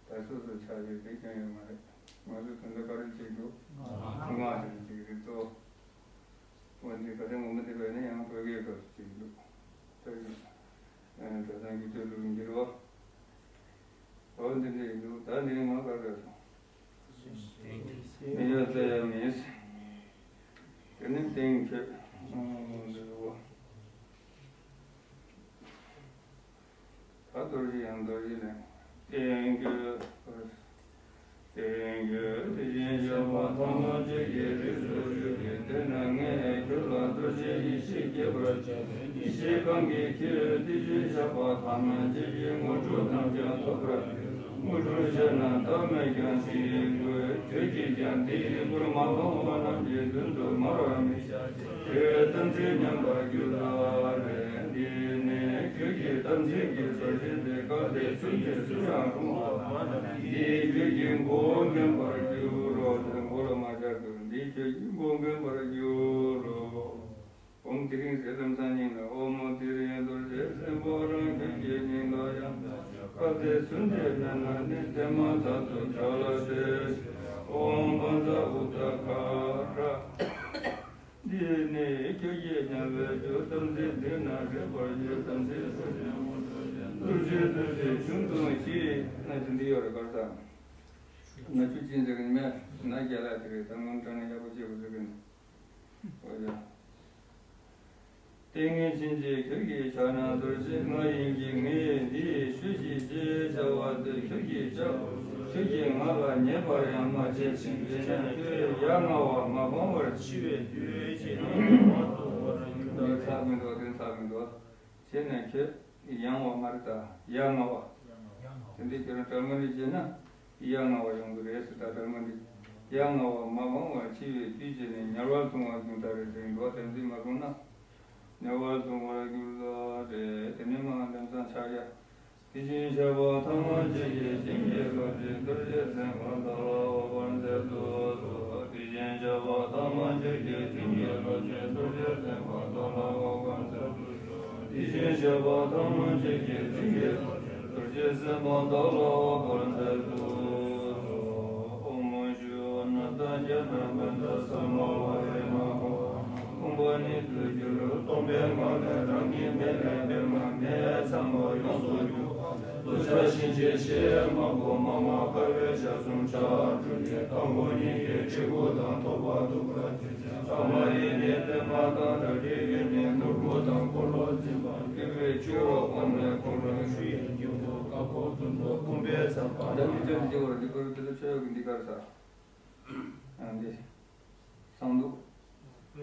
ད་སོ་སོ་ཆགས་ཡོད་དེ་ཀྱང་ཡོད་མ་རེད། ང་ཚོ་དོན་དག་ག་རེ་བྱེད་འདུག་ང་དེ་ལ་ཅིག་རེད་དོ། འོན་ཏེ་ད་ལྟ་ངོ་མ་དེ་བས་ན་ཡང་བོད་སྐད་སྐབས་སུ་ཅིག་འདུག་ད་ཡོད། ད་ལྟ་འགྱུར་དུས་ལུགས་འགྱུར་བ། འོ་འདི་འདྲ་ཡིན་འདུག་ད་འདི་ནི་ང་ག་རེ་སོང་། མི་ཡ་ཏ་ཡ་མིས། དེ་ནི་སྟེང་ཁྱོད། འདི་རུ་བ། ད་རྡོ་རྗེ་ཡང་རྡོ་རྗེ་ནས། སྟེང་ཁྱོད། སྟེང་ཁྱོད་དེ་བཞིན་གཤེགས་པ་ཐམས་ཅད་ཀྱི་རིགས་སུ་གྱུར་ཅིག་དེ་ན་ངས་ཁྱོད་ལ་རྡོ་རྗེ་ཡེ་ཤེས་སྐྱེད་པར་བྱ་སྟེ། ཡེ་ཤེས་གང་གིས་ཁྱོད་དེ་བཞིན་གཤེགས་པ་ཐམས་ཅད་ཀྱི་དངོས་གྲུབ་རྣམས་ཀྱང་ཐོབ་པར་འགྱུར། དངོས་གྲུབ་ཆེ་ན་བདག་མེད་ཀྱང་ཞིག་དགོས། ཁྱོད་ཀྱིས་ཀྱང་དེའི་སྐུར་མ་སྤངས་པ་རྣམས་ཀྱི་མདུན་དུ་མར་མི་བྱ་སྟེ། ཁྱོད་དམ་ཚིག་ཉམས་པར་འགྱུར་ལ་རེ། འདི་ནི་ཁྱོད་ཀྱི་དམ་ཚིག་གི་རྡོ་རྗེ་སྟེ། གལ་ཏེ་ཚུལ་འདི་སུ་ཡང་བསྲུང་བ་མ་ན། འདིས་ཁྱོད་ཀྱི་མགོ་བོ་འགེམས་པར་འགྱུར་རོ། དེ་མགོ་ལ་མ་སྦྱར་དུ་འདིས་ཁྱོད་ཀྱི་མགོ་འགེམས་པར་འགྱུར་རོ། ཨོཾ་དེ་རིང་ཟེར་ལམ་སང་ཉིན་ལ་ཨོཾ་དེ་རིང་རྡོ་རྗེ་སེམས་དཔའ་རང་ཁྱོད་ཀྱི་སྙིང་ལ་ཡང་། གལ་ཏེ་ཚུལ་འདི་མེད་ན་ནི། དེ་མ་ཐག་ཏུ་བྲལ་ལ་སྟེ། ཨོཾ་བཛྲ་ཨུ་ཏ་ཀ་ར། འདི་ནི་ཁྱོད་ཀྱིས་ཉམས་པའི་རྒྱུ། དམ་ཚིག་འདི་ན་རེག་པར་འགྱུར། དམ་ཚིག་ཐོབ་ཅིང་མ་ཐོབ་ཀྱང་། རྡོ་རྗེ་རྡོ་རྗེ་ཁྱོད་མཐོང་ཞིག་ན་དེ་འདི་ཡོད་རེད། གར་ས་ན་ཆུ་ཅན་ཟེར་གི་མེད་ན་རྒྱ་ལ་དེ་རེད། ད་ངོ་དྲང་ན་ཡག་པོ་བྱེད་དགོས་ཟེར་གི་ནི། ཨོ་ཡ། ཏིང་ངེ་འཛིན་གྱིས་ཁྱོད་ཀྱི་ཕྱག་ན་རྡོ་རྗེ་ང་ཡིན་གྱི། ངས་འདི་ཞུས་ཤིག་ཅེས་བྱ་བ་དེ་ཁྱོད་ཀྱིས་བྱའོ། ཁྱོད་ཀྱིས་ང་ལ་ཉེས་པར་ཡང་མ་བྱས་ཤིང་། བྱས་ན་ཁྱོད་ཡ་ང་བ་མ་སྤང་བར་འཆི་བའི་དུས་བྱས་ན་ཡང་མ་ཐོབ་པར་འགྱུར་ལ། འདི་ཚར་མི་འདུག་འདི་ཚར་མི་འདུག་བྱས་ན་ཁྱོད་ཡ་ང་བ་མ་རེད་ད། ཡ་ང་བ། དེ་འདི་ཁྱོད་རང་གྲལ་མ་འགྲིག་བྱས་ན། ཡ་ང་བ་ཡོང་གི་རེད་ཟེར། ད་ལྟར་མ་འདི་ཡ་ང་བ་མ་སྤང་བར་འཆི་བའི་དུས་བྱས་ནས་དམྱལ་བར་ལྟུང་བ་གྱུར་ལྟར་རེད་ཟེར་གྱི་འདུག་དམ་ཚིག་མ་བསྲུངས་ན་དམྱལ་བར་ལྟུང་བར་འགྱུར་ལ་རེད། དེ་ནས་མ་འདེམས་སང་ཕྱག་རྒྱ། དེ་བཞིན་གཤེགས་པ་ཐམས་ཅད་ཀྱིས་བྱིན་གྱིས་བརླབ་ཅིང་རྡོ་རྗེ་སེམས་དཔའ་བདག་ལ་དབབ་པར་མཛད་དུ་གསོལ། དེ་བཞིན་གཤེགས་པ་ཐམས་ཅད་ཀྱིས་བྱིན་གྱིས་བརླབ་ཅིང་རྡོ་རྗེ་སེམས་དཔའ་བདག་ལ་དབབ་པར་མཛད་དུ་གསོལ། དེ་བཞིན་གཤེགས་པ་ཐམས་ཅད་ཀྱིས་བྱིན་གྱིས་བརླབ་ཅིང་རྡོ་རྗེ་སེམས་དཔའ་བདག་ལ་དབབ་པར་མཛད་དུ་གསོལ། ཨོཾ་ཤི་ཝ་ན་ཏ་ཛྙཱ་ན་པཉྩ་ས་མ་ཝ་རེ་མ་ག་བ་ན་ཀུམ་པ་ནི་ཏུ་གྱུར། སྟོང་པའི་ངང་ལས་རང་གི་མེ་ལས་པདྨ་མེ་ཚངས་པ་ཡོངས་སུ་གྱུར་པ་ལས་ལྟོ་འཆའ་གཤིན་རྗེའི་གཤེད་མ་གོ་མ་མ་དཀར་པོའི་ཞལ་གསུམ་ཕྱག་དྲུག་ནས་དང་པོ་ཉིད་ཀྱི་གྲི་གུག་དང་ཐོད་པ་གདུགས་དཀར་ཅན་ལྕང་མ་ཡི་ནི་པདྨ་དང་འདྲ་བའི་གཡོན་ནས་ནོར་བུ་དང་འཁོར་ལོ་འཛིན་པ་གུས་པས་ཕྱི་རོལ་ཁོང་ནས་ཁོང་རང་ཤུ་ཡི་སྙིང་པོ་ཀ་ཁོག་བདུན་པོ་ཕུང་པོའི་ཚབ་པ་ལ་ནི་ཅོ་ཅི་བར་འདི་ཀར་དེ་ལ་ཆོས་ཀྱི་འདི་ཀར་ས། ཨ་འདི། གསང་སྡུག་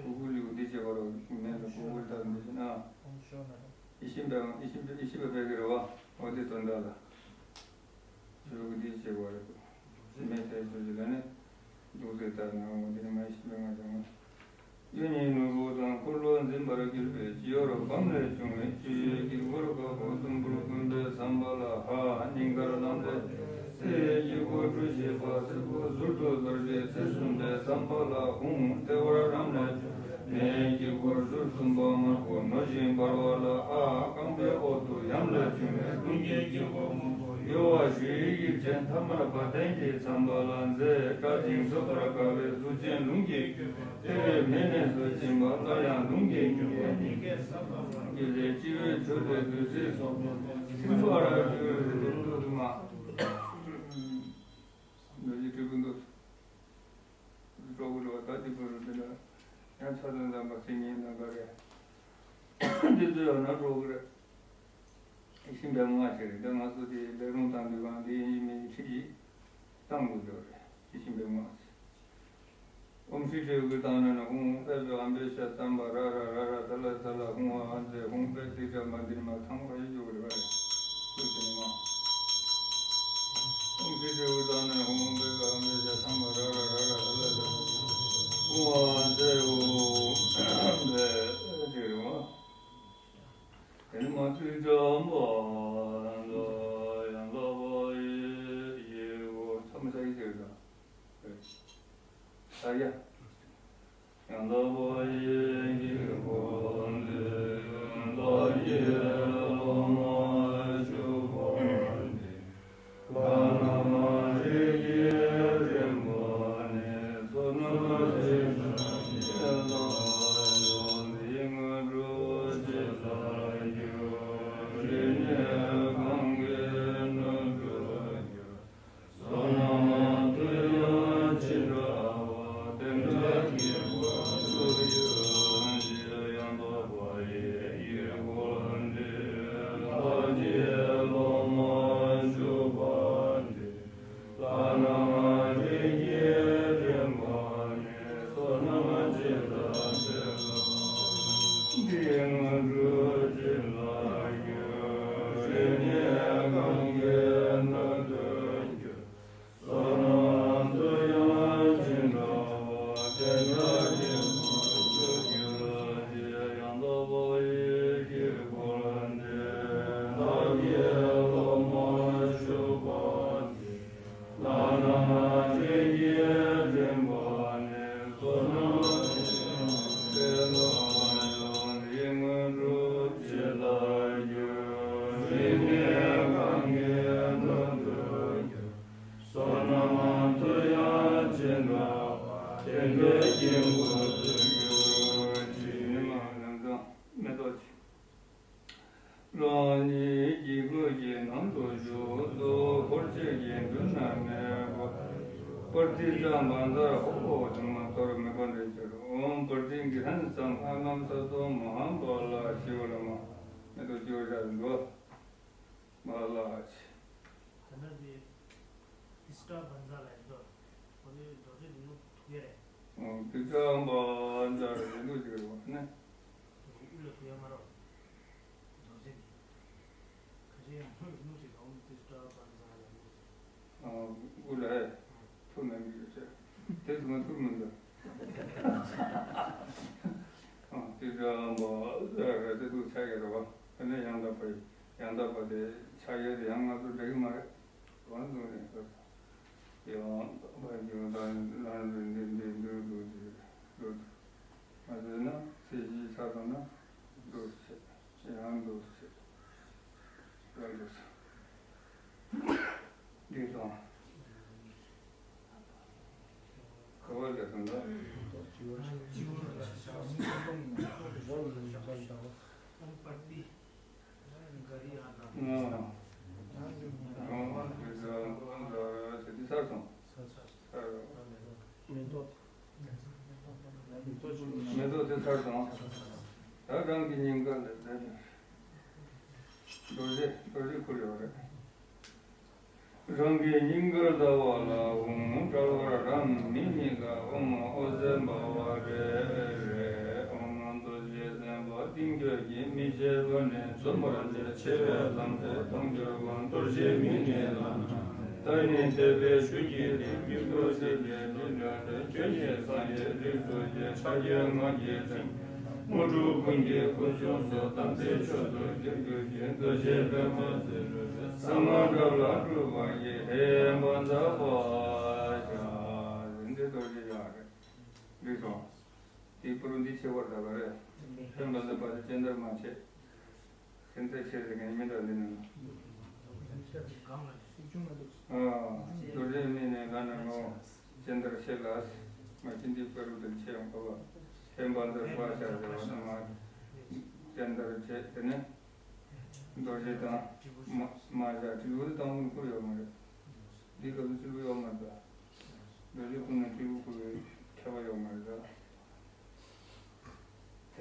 གུ་གུ་ལུ་འདི་ཅི་བར་མེད་ལ་གུ་གུ་ལྟར་འདི་ཅི་ན། ཡེ་ཤེས་པའི་ཡེ་ཤེས་པའི་ཡེ་ཤེས་པའི་དཔལ་གྱི་རོལ་པ། འོ་དེ་དོན་དག་ལ། ཞུ་གི་འདི་བྱེད་དགོས་རེད། མེད་ཐལ་ཆོས་ཀྱི་ལ་ནི། འདུག་ཚེ་ལྟར་ན་འོ་དེ་ནི་མ་ཡེ་ཤེས་པའི་ང་བྱང་ང་། གཡུ་ཉིད་ནོར་བུ་དང་འཁོར་ལོ་འཛིན་པར་གྱུར་པའི་སྤྱི་ཡོར་བམ་ལས་བྱུང་བའི་སྤྱི་ཡོའི་དཀྱིལ་འཁོར་དཀར་པོ་ཟླུམ་པོར་གོན་པའི་ཟམ་པ་ལ་ཧ་སྙིང་གར་ལམ་རས་སེ་དཀྱིལ་འཁོར་གྲུ་བཞི་པ་སེར་པོ་ཟུར་དུ་རྡོ་རྗེ་རྩེ་གསུམ་པའི་ཟམ་པ་ལ་ཧཱུྃ་ལྟེ་བར་རམ་ལས་བྱུང་མེའི་དཀྱིལ་འཁོར་ཟུར་གསུམ་པ་དམར་པོ་ནོར་བཞིན་འབར་བ་ལ་ཨ་རྐང་པའི་འོག་ཏུ་ཡམ་ལས་བྱུང་བའི་ཀླུང་གི་དཀྱིལ་འཁོར་སྔོན་པོ་གཡོ་བ་ཞུ་ཡི་གཡུལ་ཅན་ཐ་མལ་པ་གདན་གྱི་ཚངས་པ་ལ་མཛེས་བཀྲ་ཅིང་བཟོད་པར་དཀའ་བའི་གཟུགས་ཅན་ལུང་གི་རྒྱུད་པ་ལྟེ་བའི་མེ་ནས་སུ་འབྱིན་པ་སླར་ཡང་ལུང་གི་རྒྱུད་པ་སྙིང་གའི་ས་བབས་རང་རྒྱུད་ལས་སྤྱི་བོའི་ཆུ་ལས་བདུད་རྩི་སོགས་པ་ཐིམ་པར་གྱུར་ཏོ། མ་འདི་ཅི་སྤྲུལ་སྐུ་འདུག་སྤྲོ་བོ་རེ་བ་ད་ཅི་བོ་རེ་འདི་ལ་ཡང་ཆ་དང་ལྡན་པ་སེང་གེའི་ནམ་མཁའ་རེད། འདི་ཚོ་ཡང་ན་སྤྲོ་བོ་རེད། ཡེ་ཤེས་པའི་སྔགས་ཅིག་རེད། འདི་ང་ཚོ་དེ་ལས་རུང་བཏང་དུས་གང་དེ་ཡིན་མིན་ཁྲིད་ཅིག་བཏང་དགོས་ཀྱི་རེད། ཡེ་ཤེས་པའི་སྔགས་ཅིག་ཨོཾ་ཤྲི་ཏྲཱིཿ་ཏཱ་ན་ན་ཧཱུྃ། ཨེ་བྷྱཿ་ཨམ་བྷྱཿ་ཤ་ཏམ་བྷ་ར་ར་ར་ར་ད་ལ་ད་ལ་ཧཱུྃ་ཨ་ཛཿ་ཧཱུྃ། པད་ཏི་ཏྲ་མ་འདིར་མ་ཐང་བ་ཡི་ཡོ་རེ་བ་རེ། ཤུ་ཏི་ནི་མ། ཨོཾ་ཤྲི་ཏྲཱིཿ་ཏཱ་ན་ན་ཧཱུྃ། ཨེ་བྷྱཿ་ཨམ་བྷྱཿ་ཤ་ཏམ་བྷ་ར་ར་ར་ར་ད་ལ་ད་ལ་ཧཱུྃ་ཨ་ཛཿ་ཧཱུྃ། ཨེ་ཛཿ་རེ་བ། ཨེ་མ་ཏི་ཏྲ་མ་ཛཿ་ཡང་དག་པ་ཡི་ཡི་གོ་མཚམས་བཞག་གི་ཟེར་དང་། ཨ་ཡ། ཡང་དག་པ་ཡི་དཀྱིལ་འཁོར་འདི། བདག་གི་སློབ་མ་བཞུགས་པ་འདི། ལྷ་ནང་རིགས་ཀྱི་རིམ་པ་ནི། བསོད་ནམས་ཅི་འདྲ་ཞིག་བསགས་ཀྱང་། དེའི་དངོས་གྲུབ་ཅི་ལ་འགྱུར། རིག་གནས་གང་གིས་ནུབ་ཏུ་གྱུར། བསོད་ནམས་མཐུ་ཡང་ཅི་འདྲ་བ། དེ་འདྲ་ཀུན་ལ་འགྱུར་ཞེས། ཡང་དག་པ་ཡི་དཀྱིལ་འཁོར་འདི། བདག་གི་སློབ་མ་བཞུགས་པ་འདི། ལྷ་ནང་རིགས་ཀྱི་རིམ་པ་ནི། བསོད་ནམས་ཅི་ལ་འདི་ལ། དེའི་དངོས་གྲུབ་ཅི་ལ་འགྱུར། རིག་གནས་གང་གིས་ནུབ་ཏུ་གྱུར། བསོད་ནམས་མཐུ་ཡང་ཅི་འདྲ་བ། དེ་འདྲ་ཀུན་ལ་འགྱུར་ཞེས། ཡང་དག་པ་ཡི་དཀྱིལ་འཁོར་འདི། བདག་གི་སློབ་མ་བཞུགས་པ་འདི། ལྷ་ནང་རིགས་ཀྱི་རིམ་པ་ནི། བསོད་ནམས་ཅི་ལ་ཡང་དེའི་དངོས་གྲུབ་ཅི་ལ་འགྱུར། རིག་གནས་གང་གིས་ནུབ་ཏུ་གྱུར། བསོད་ནམས་མཐུ་ཡང་ཅི་འདྲ་བ། དེ་འདྲའི་དཀྱིལ་འཁོར་དུ་གྱུར་ཅིག་མེ་ཏོག་ཅིག་རང་ཉིད་དཀྱིལ་འཁོར་གྱི་ནང་དུ་བཞུགས་སོ། འཁོར་བཅས་ཀྱི་མདུན་ན་གནས་པ། པར་ཏི་ཙམ་བཛྲ་ཧོ་ཧོ་དུ་མ་གཏོར་མེ་འབར་འདྲེན་ཅིར། ཨོཾ་པར་ཏི་གྷི་རཱན་ཙམ་ཨ་ནམ་སཏྭ་མ་ཧཱ་བ་ལ་ཤི་བ་ལ་མ། མེ་ཏོག་ཅིག་བཞག་འདུག་མ་ལ་ཆེ། ད་ནི་འདི་ཏི་སི་ཏྲ་བཛྲ་ལ་ཡིན་དོ། ཁོ་ནི་རྡོ་རྗེ་གདན་ལུགས་ཐུག་ཡ་རེད། ཨོ་ཏི་སི་ཏྲ་བཛྲ་རེད་འདུག་ཅིག་རེད་བ་ནི། དབུ་ལ་ཐུག་ཡ་མ་རོ། རྡོ་རྗེ་གདན། ཁ་ཤས་ཡང་ལུགས་ཅིག་ཨོཾ་ཏི་སི་ཏྲ་བཛྲ་ལ་ཡིན་དོ། ཨོ་དབུ་ལ་ཐུག་ན་འགྲིག་ཡོད་ཟེར། དེ་ཚོ་ང་ཐུག་མི་འདུག་ཨོ་ཏི་སི་ཏྲ་བཛྲ་རེད་དེ་འདུག་ཆགས་ཡ་རེད་བ། དེ་ནས་ཡང་དག་པ་ཡི། ཡང་དག་པ་དེ་ཕྱག་གཡས་དེ་ཡང་ང་ཚོ་འགྲིག་གི་མ་རེད། གང་ཚོ་རེད་ཟེར། ཡང་དག་པ་འཇུག་དང་ལམ་རིམ་འདི་འདི་འདུག་འདུག་ཅེས་འདུག་འདུག་མ་ཟེར་ན་ཚེ་གཅིག་ཆགས་སོང་ན་འདུག་ཟེར། ཡང་འདུག་ཟེར། ཡང་འདུག་ཟེར། འདི་དང་། ག་བ་ལས་སོང་ད། ང་། ང་། དེ་ཚར་སོང་། མེ་ཏོག་མེ་ཏོག་དེ་ཚར་སོང་། ད་རང་གི་སྙིང་ག་ལས་ལས། རྡོ་རྗེ་རྡོ་རྗེ་ཁུར་ཡོད་རེད། རང་གི་སྙིང་གར་ཟླ་བ་ལ་ཧཱུྃ། དཔྲལ་བར་རམ་མི་གཉིས་ཀ་ཧཱུྃ། འོད་ཟེར་འབར་བ་རེ་རེ་ཧཱུྃ། རྡོ་རྗེ་སེམས་དཔའ་ ཀུན་གྱིས་མི་ཕྱེད་པ་ནས་འཛུམ་པར་མཛད། ཆེ་བའི་ལམ་འབྲས་མཐོང་གྱུར་པ། རྡོ་རྗེ་མིག་ནི་ལམ་ནང་ནས། ད་ནི་དད་པའི་ཆུ་སྐྱེས་ཏེ། སྨྱུག་པོ་ཆེ་བའི་སྤྲིན་བྲལ་ཏེ། ཆོས་ཉིད་སངས་རྒྱས་རིགས་སུ་སྐྱེས། ཕྱག་རྒྱའི་ངང་གིས་བསྟིམ། དངོས་གྲུབ་ཀུན་གྱི་སྐུ་གསུང་ཐུགས། དམ་ཚིག་མཆོག་ཏུ་གྱུར་གྱུར་ཅིག་རྡོ་རྗེ་པདྨ་རྩེ་རུ་གསལ། གསང་སྔགས་བྲག་ལ་སྤྲུལ་པ་ཡིས། ཧེ་མ་ཛ་བ་ཤ། འདི་རྡོ་རྗེ་ཡང་རེད། འགྲིག་སོང་། དེའི་ཕུ་རུ་འདི་ཆེ་བར་ད་ག་རེ། ཧེ་མ་ཛ་བ་ཤ་སྤྱན་ལྟར་མ་ཆེ། སེམས་རྩེ་ཆེ་ཟེར་མཁན་མི་འདྲ་འདི་ནི། ཨ། རྡོ་རྗེ་མིག་ནི་ལམ་ནང་ནོ། སྤྱན་ལྟར་ཆེ་ལ། མ་ཅི་འདི་ཕུ་རུ་དེ་ཆེ་ཡང་ཁོ་བ། ཧེ་མ་ཛ་བ་ཤ་ཟེར་བ་ན་མ། སྤྱན་ལྟར་ཆེ་དེ་ནི། རྡོ་རྗེ་དང་། མ་མ་བཞག་སྤྲུལ་སྐུ་དང་ཀུན་བསྐུར་ཡོད་མ་རེད། འདི་སྐབས་སུ་སྤྲུལ་སྐུ་ཡོད་མ་རེད། རྡོ་རྗེ་ཀུན་ནས་སྤྲུལ་སྐུ་བསྐུར་བའི་ཁྱད་པར་ཡོད་མ་རེད། དེ་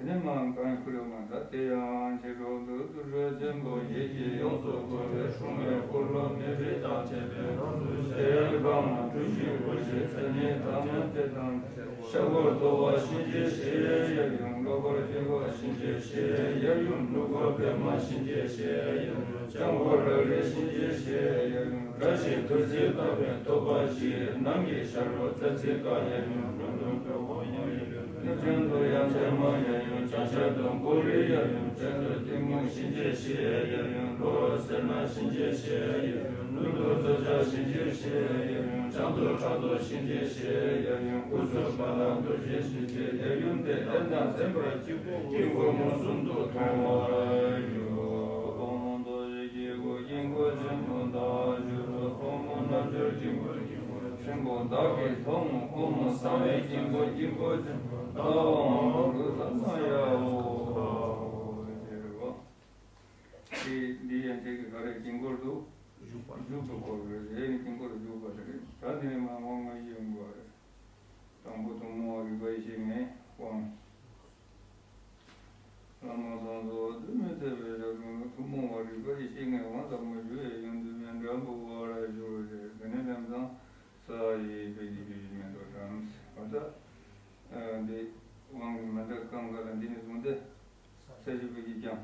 ནས་མ་གང་ཡང་བསྐུར་ཡོད་མ་རེད། དེ་ཡང་རྗེ་གྲོགས་འདུ་དུར་ཁྲོད་ཆེན་པོ་ཡིད་ཀྱིས་ཡོངས་སུ་བསྐོར་བའི་སྲུང་བའི་འཁོར་ལོ་མེ་རི་དང་བཅས་པའི་ལྷུན་པོ་ཆེ་གང་གྲུ་བཞི་གོ་བཞི་མཚན་ཉིད་དང་མཉམ་པའི་དང་། ཤར་སྒོར་ཐུབ་པ་གཤིན་རྗེ་གཤེད་ཡབ་ཡུམ། ལྷོ་སྒོར་སྤྱི་བོ་གཤིན་རྗེ་གཤེད་ཡབ་ཡུམ། ནུབ་སྒོར་པདྨ་གཤིན་རྗེ་གཤེད་ཡབ་ཡུམ། བྱང་སྒོར་རཀྵ་གཤིན་རྗེ་གཤེད་ཡབ་ཡུམ། བཀྲ་ཤིས་བདུད་རྩི་ལྟ་བུའི་ཐུབ་པ་བཞི། ནམ་མཁའི་ཤར་ལྷོ་རྩེ་གཅིག་པ་ཡབ་ཡུམ། ལྷོ་ནུབ་ལྷོ་སྒོར་ཡབ་ཡུམ། ནུབ་བྱང་དུ་ཡང་ཅན་མ་ཡབ་ཡུམ། བྱང་ཤར་དུ་གུ་རུ་ཡབ་ཡུམ། བྱང་དུ་གཏི་མུག་གཤིན་རྗེ་གཤེད་ཡབ་ཡུམ། ལྷོར་སེར་སྣ་གཤིན་རྗེ་གཤེད་ཡབ་ཡུམ། ནུབ་ཏུ་གདུལ་བྱ་གཤིན་རྗེ་གཤེད་ཡབ་ཡུམ། བྱང་དུ་ཕྲག་དོག་གཤིན་རྗེ་གཤེད་ཡབ་ཡུམ། དབུས་སུ་དཔའ་ལ་རྡོ་རྗེ་གཤིན་རྗེ་ཡབ་ཡུམ་སྟེ། དབྱིངས་དང་ལྡན་པར་དཀྱིལ་འཁོར་དཀྱིལ་འཁོར་མངོན་སུམ་དུ་མཐོང་བར་འགྱུར། ཨོཾ་རྡོ་རྗེ་དཀྱིལ་འཁོར་དཀྱིལ་འཁོར་ཆེན་པོ་བདག་གིས་མཐོང་། ཨོཾ་རྣལ་འབྱོར་དཀྱིལ་འཁོར་དཀྱིལ་འཁོར་ཆེན་པོ་བདག་གིས་མཐོང་། ཨོཾ་གསང་བའི་དཀྱིལ་འཁོར་དཀྱིལ་འཁོར་ཆེན་པོ་བདག་དབང་བསྐུར་ས་མ་ཡ་ཧོ། ཞེས་རེད་བ། དེ་འདི་ཡན་ཆད་ཀྱི་ག་རེ་དཀྱིལ་འཁོར་དུ་བཞུགས་པ། བཞུགས་པ་སྐོར་རེད། དེ་ནི་དཀྱིལ་འཁོར་དུ་བཞུགས་པ་དེ་རེད། ད་དེ་ནི་མ་དབང་ལྔ་ཡི་ཡོང་དགོས་རེད། དང་པོ་ཐུན་མོང་བ་རིག་པ་ཡེ་ཤེས་ལྔའི་དབང་། བླ་མ་ལྷ་ཚོགས་འདུས་མི་ཐེག་པའི་ཞབས་དྲུང་ཐུན་མོང་བ་རིག་པ་ཡེ་ཤེས་ལྔའི་དབང་ཟབ་མོ་ཞུ་བའི་ཡོན་དུ་མཎྜལ་འབུལ་བར་ཞུ་རེ། དེ་ནས་ལམ་སང་ས་ཡི་པད་ཀྱི་བུ་ཡི་མེ་ཏོག་བཀྲམ་ཟེར་བ་ད། འདི་དབང་གི་མཎྜལ་གང་ག་ལ་འདི་ནས་བཟུང་སྟེ། ས་གཞི་པད་ཀྱིས་བསྐྱངས།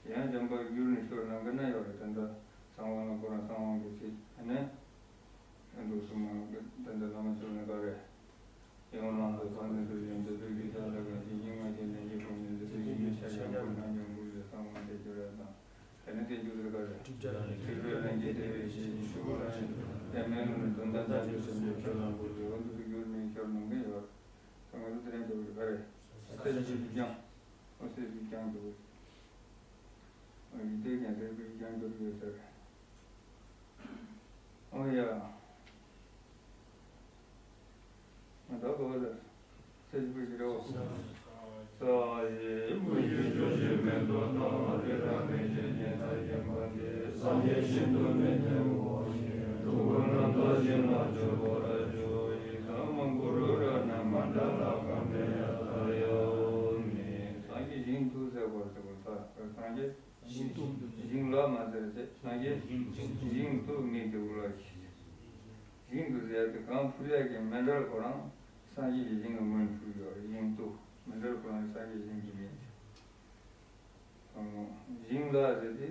ཡང་འཇམ་དཔལ་གྱི་རྒྱུད་ནས་ཤོར་ནང་གི་ན་ཡོད་རེད། ད་ལྟ་གསང་བ་ལ་ཁོ་རང་གསང་བ་གི་ཚིག་ཨ་ནི། འདུག་སེ་མ་ལ་ད་ལྟ་བླ་མ་ཚོ་ནི་ག་རེ། ཡང་ལམ་དུ་ཚང་ནས་དུ་ཡོན་ཏུ་དུ་གི་ཆ་ལ་ག་ཞིག་ཡིན་ང་ཞེས་ལན་གྱི་ཁོང་ཉིད་དུ་དུ་ཡིན་གྱི་ཆ་ཡང་ཁོ་ན་ཡང་འགུག་ལས་གསང་བ་དེ་སྦྱོར་བ་དང་། དེ་ནི་དེ་འཇུག་ཟེར་ག་རེ། ཁྲིག་པའི་ལན་གྱི་དེ་བས་ཤེས་ཀྱི་ཆུ་བོ་ལ་ཞིག་ཡང་མེད་ལུང་ནི་དོན་དམ་བྱ་རྒྱུ་སེམས་ཀྱི་ཁྱོད་ལ་འགུག་ཟེར་བ་འདུག་སེ་གྱུར་ནས་ཁྱོད་ནང་གི་ཡོད། ད་ང་ཚོ་དེ་རིང་འདྲ་བོ་རེད་ག་རེ། སེམས་ཀྱི་སྦྱང་། ཨོ་སེམས་ཀྱི་སྦྱང་འདྲ་བོ། ཨོ་ཡིད་དུ་ཀྱང་དེ་བས་སྦྱང་འདྲ་བོ་ཡོད་ཟེར། ཨོ་ཡ། ང་ད་གོ་ལ། སེམས་ཀྱི་སྦྱང་འདྲ་བོ། ས་ཡི་དབུས་ཀྱི་ཆུ་བཞི་མེ་ཏོག་དང་། རི་རབ་མེ་བཞི་ཉི་ཟླ་བརྒྱན་པ་འདི། སངས་རྒྱས་ཤིན་ཏུ་མི་ཐུལ་བ་ཡི། སྤྲུལ་སྐུ་རྣམ་དག་ཞིང་ལ་སྤྱོད་པར་ཤོག་ཡི་དམ་གུ་རུ་རཏྣ་མཎྜལ་ཀམ་པེ་ཡ་ཐཱ་ཡ་ཨོ་མི། སངས་རྒྱས་ཞིང་དུ་ཟེར་བར་ཟེར་བ་ད་སངས་རྒྱས་ཞིང་དུ། ཞིང་ལ་མ་ཟེར་ཚེ་སངས་རྒྱས་ཞིང་དུ་ཞིང་དུ་མི་དེ་བུ་ལ་ཞིང་དུ་ཟེར་ཏེ་གང་ཕུལ་ཡག་གི་མཎྜལ་ཁོ་རང་སངས་རྒྱས་ཀྱི་ཞིང་གི་ངོས་ནས་ཕུལ་ཡོད་རེད། ཞིང་དུ་མཎྜལ་ཁོ་རང་སངས་རྒྱས་ཞིང་གི་མིང་དེ། ཞིང་ལ་ཟེར་ཏེ།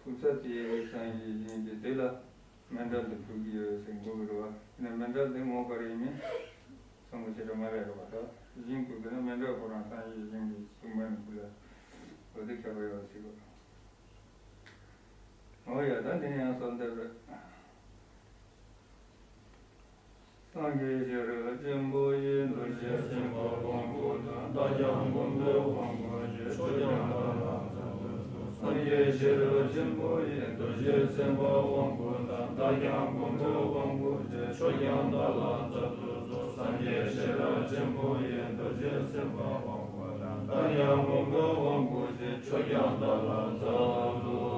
ཕུལ་ས་དེ་སངས་རྒྱས་ཞིང་གི་དེ་ལ་མཎྜལ་དེ་ཕུལ་གྱི་ཡོད་ཟེར་དགོས་ཀྱི་རེད་བ། དེ་ནས་མཎྜལ་དེ་ངོ་ག་རེ་ཡིན་མིན་གསུང་གི་ཆེ་ཕྲ་མ་རེད་རེད་བ། ད་ཞིང་དུ་ཟེར་ན་མཎྜལ་ཁོ་རང་སངས་རྒྱས་ཞིང་གི་ཞིང་མ་ནས་ཕུལ་ལ་འོ་དེ་ཁྱད་པར་ཡོད་ཟེར་གོ། འོ་ཡ་ད་འདི་ནས་ཡང་གསོལ་འདེབས་རེད། སངས་རྒྱས་ཤེས་རབ་ཆེན་པོ་ཡི། རྡོ་རྗེ་སེམས་དཔའ་དབང་བསྐུར་དང་། བདག་ཀྱང་མགོན་པོའི་དབང་བསྐུར་བྱས། ཆོས་ཀྱང་བདག་ལ་སྩལ་དུ་གསོལ། སངས་རྒྱས་ཤེས་རབ་ཆེན་པོ་ཡི། རྡོ་རྗེ་སེམས་དཔའ་དབང་བསྐུར་དང་། བདག་ཀྱང་མགོན་པོའི་དབང་བསྐུར་བྱས། ཆོས་ཀྱང་བདག་ལ་སྩལ་དུ་གསོལ། སངས་རྒྱས་ཤེས་རབ་ཆེན་པོ་ཡི། རྡོ་རྗེ་སེམས་དཔའ་དབང་བསྐུར་དང་། བདག་ཀྱང་མགོན་པོའི་དབང་བསྐུར་བྱས། ཆོས་ཀྱང་བདག་ལ་སྩལ་དུ་